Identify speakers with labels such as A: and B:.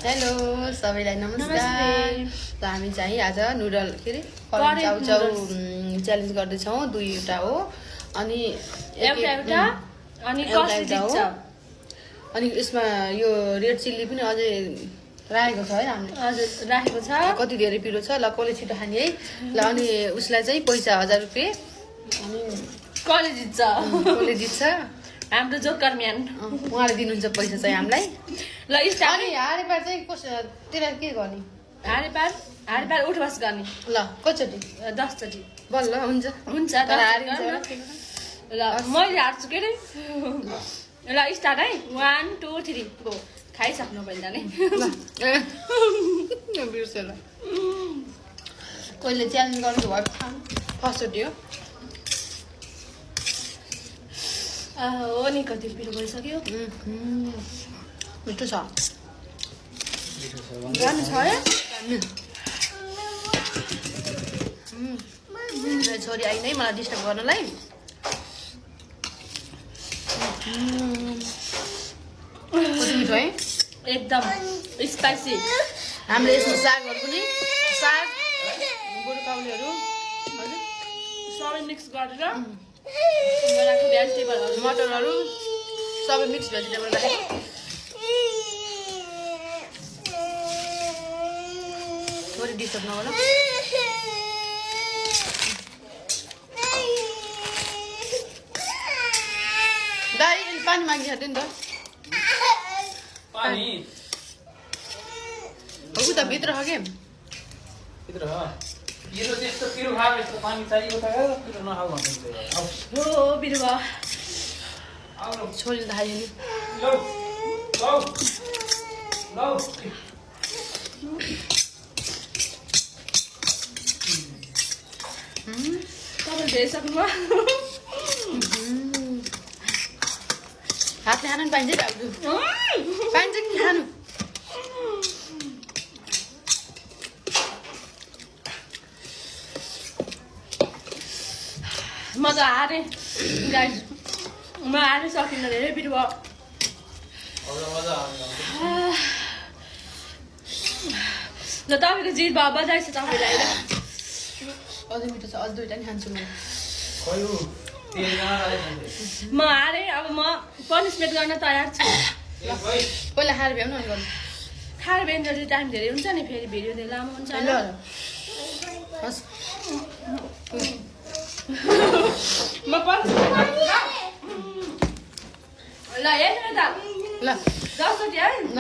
A: Hello सबैलाई नमस्कार। त हामी चाहिँ आज नुडल के रे चाउचाउ च्यालेन्ज गर्दैछौँ। दुईवटा हो अनि
B: एउटा अनि कसले जित्छ
A: अनि यसमा यो रेड चिल्ली पनि अझै राखेको छ है हामीले।
B: हजुर राखेको छ।
A: कति धेरै पिरो छ ल कसले छिटो खाने है ल। अनि उसलाई चाहिँ पैसा 1000 रुपैयाँ अनि
B: कसले जित्छ
A: कसले जित्छ
B: हाम्रो जोकर म्यान
A: उहाँले दिनुहुन्छ पैसा चाहिँ हामीलाई।
B: ल स्टार्ट।
A: अनि हारेपार चाहिँ त्यसलाई के गर्ने?
B: हारेपार उठबस गर्ने।
A: ल कतिचोटि?
B: 10 चोटि
A: बल्ल हुन्छ
B: हुन्छ।
A: तर हारिन्छ
B: ल मैले हार्छु के रे। ल स्टार्ट है 1 2 3 गो। खाइसक्नु पहिला नै
A: ल बिर्से ल। कहिले च्यालेन्ज गर्नु भयो फर्स्टचोटि हो।
B: हो नि कति पिरो भइसक्यो।
A: मिठो छ
B: जानु छ है।
A: छोरी आइ नै मलाई डिस्टर्ब गर्नलाई। कति मिठो है
B: एकदम स्पाइसी।
A: हामीले यसमा सागहरू पनि साग गोरुकाउलीहरू हजुर
B: सबै मिक्स गरेर बनाएको भेजिटेबलहरू
A: मटरहरू सबै मिक्स भेजिटेबल राखेको। छोरी डिस्टर्ब नगर। दाइ पानी मागिहाल्यो नि त।
C: पानी
A: उता भित्र हो के
C: भित्र हो। पिरो त्यस्तो पिरो खायो यस्तो पानी चाहिएको त पिरो नखाऊ भन्नुहुन्छ यार।
B: हो बिरुवा
C: आऊ ल
A: छोरीले त खायो नि।
C: लौ लौ लौ
B: तपाईँ भेटिसक्नुभयो।
A: हातले खानु पाइन्छ नि दाजु। पाइन्छ नि खानु।
B: म त हारेँ गाइस। म हारेँ सकिनँ धेरै बिरुवा।
C: अझ मजा आउँछ।
B: ल तपाईँको जित भयो बजाइछ तपाईँलाई।
A: अझै मिठो छ। अझ दुईवटा नि खान्छु म।
C: खोइ उ तेल कहाँ राखेछ
B: म हारेँ। अब म पनिसमेन्ट गर्न तयार छु।
C: ए खोइ
A: पहिला खाएर भ्याउनु अनि गर्नु।
B: खाएर बेन जति टाइम धेरै हुन्छ नि फेरि भिडियो धेरै लामो हुन्छ
A: ल
B: होइन।
A: हस्
B: म पनिसमेन्ट ल हेर्नु त
A: ल
B: 10 चोटि है।
A: ल